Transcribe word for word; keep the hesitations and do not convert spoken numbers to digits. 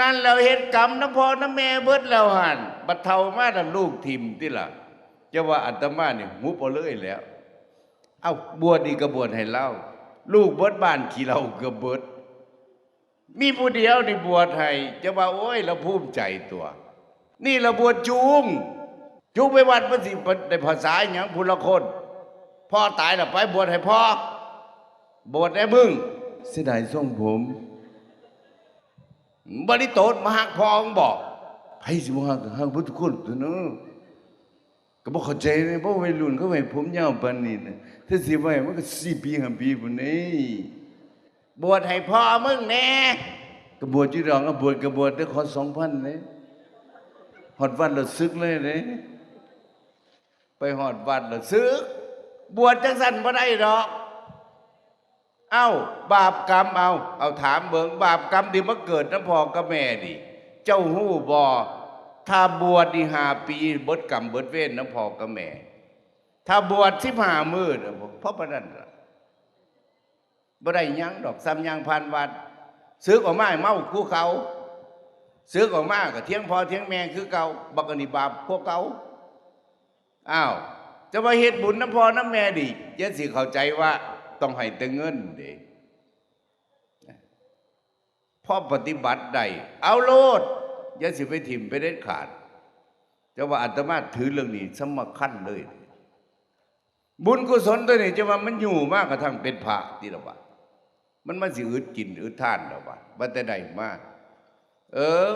นั่นแล้วเฮ็ดกรรมนำพ่อนำแม่เบิดแล้วหั่น บัดเฒ่ามาแล้วลูกถิ่มติล่ะ จะว่าอาตมานี่หุบเอาเลยแหล้ว เอ้า บวชนี่ก็บวชให้ลาว ลูกเบิดบ้านขี้เหล้าก็เบิด มีผู้เดียวนี่บวชให้ จะว่า โอ้ย ลาวภูมิใจตั๊ว นี่ลาวบวชจูง จูงไปวัดมันสิได้ภาษาหยัง ผู้ละคน พ่อตายแล้วไปบวชให้พ่อ บวชแด่มึง เสียดายทรงผม บ่ได้โตดมาฮักพ่อมึงบ่ ไผสิบ่ฮัก ฮักเบิดทุกคนตั๊วเนาะ ก็บ่เข้าใจเลย เพราะวัยรุ่นเขาไว้ผมยาวปานนี้นะ ถ้าสิไว้มันก็สี่ปีห้าปีพุ้นนี่ บวชให้พ่อมึงแหน่ ก็บวชอยู่ดอก ก็บวชก็บวช แต่ขอสองพันเลย ฮอดวัดแล้วสึกเลยเด้ ไปฮอดวัดแล้วสึก บวชจังซั่นบ่ได้ดอก เอ้า บาปกรรม เอา เอาถามเบิ่ง บาปกรรมที่มาเกิดนำพ่อกับแม่นี่ เจ้าฮู้บ่ ถ้าบวชนี่ห้าปี เบิดกรรมเบิดเวรนำพ่อกับแม่ ถ้าบวชสิบห้ามื้อน่ะ พอปานนั้นล่ะ บ่ได้หยังดอก ส่ำย่างผ่านวัด สึกออกมาให้เมาคือเก่า สึกออกมาก็เถียงพ่อเถียงแม่คือเก่า บักอันนี้บาปกว่าเก่า อ้าว จะว่าเฮ็ดบุญนำพ่อนำแม่นี่ อย่าสิเข้าใจว่าต้องให้แต่เงินเด้ พอปฏิบัติได้ เอาโลด อย่าสิไปถิ่มไปเด็ดขาด แต่ว่าอาตมาถือเรื่องนี้สำคัญเลย บุญกุศลตัวนี้จะว่ามันอยู่มากระทั่งเป็นพระติล่ะวะ มันมาสิอึดกินอึดทานแล้ววะ ว่าแต่ใดมา เออ